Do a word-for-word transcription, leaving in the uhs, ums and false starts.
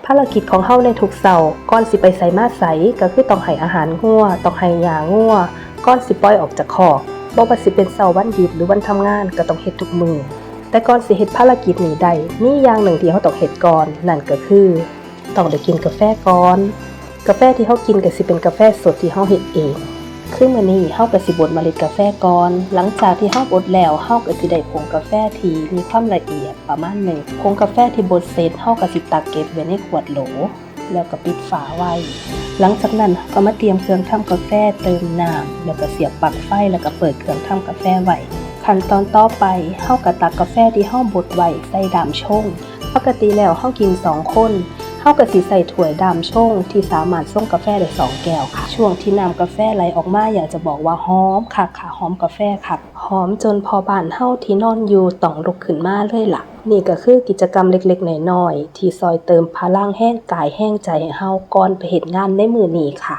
ภารกิจของเฮาในทุกเช้า ก่อนสิไปไสมาไส ก็คือต้องให้อาหารงัว ต้องให้หญ้างัว ก่อนสิปล่อยออกจากคอก บ่ว่าสิเป็นเช้าวันหยุดหรือวันทำงาน ก็ต้องเฮ็ดทุกมื้อ แต่ก่อนสิเฮ็ดภารกิจนี้ได้ มีอย่างหนึ่งที่เฮาต้องเฮ็ดก่อน นั่นก็คือ ต้องได้กินกาแฟก่อน กาแฟที่เฮากินก็สิเป็นกาแฟสดที่เฮาเฮ็ดเอง คือมื้อนี้เฮาก็สิบดเมล็ดกาแฟก่อน หลังจากที่เฮาบดแล้ว เฮาก็สิได้ผงกาแฟที่มีความละเอียดประมาณหนึ่ง ผงกาแฟที่บดเสร็จ เฮาก็สิตักเก็บไว้ในขวดโหล แล้วก็ปิดฝาไว้ หลังจากนั้นเฮาก็มาเตรียมเครื่องทำกาแฟ เติมน้ำ แล้วก็เสียบปลั๊กไฟ แล้วก็เปิดเครื่องทำกาแฟไว้ ขั้นตอนต่อไป เฮาก็ตักกาแฟที่เฮาบดไว้ใส่ด้ามชง ปกติแล้วเฮากินสองคน เฮาก็สิใส่ถ้วยด้ามชงที่สามารถชงกาแฟได้สองแก้วค่ะ ช่วงที่น้ำกาแฟไหลออกมา อยากจะบอกว่าหอมคักค่ะ หอมกาแฟคัก หอมจนพ่อบ้านเฮาที่นอนอยู่ต้องลุกขึ้นมาเลยล่ะ นี่ก็คือกิจกรรมเล็กๆน้อยๆที่ซอยเติมพลังแฮงกายแฮงใจให้เฮาก่อนไปเฮ็ดงานในมื้อนี้ค่ะ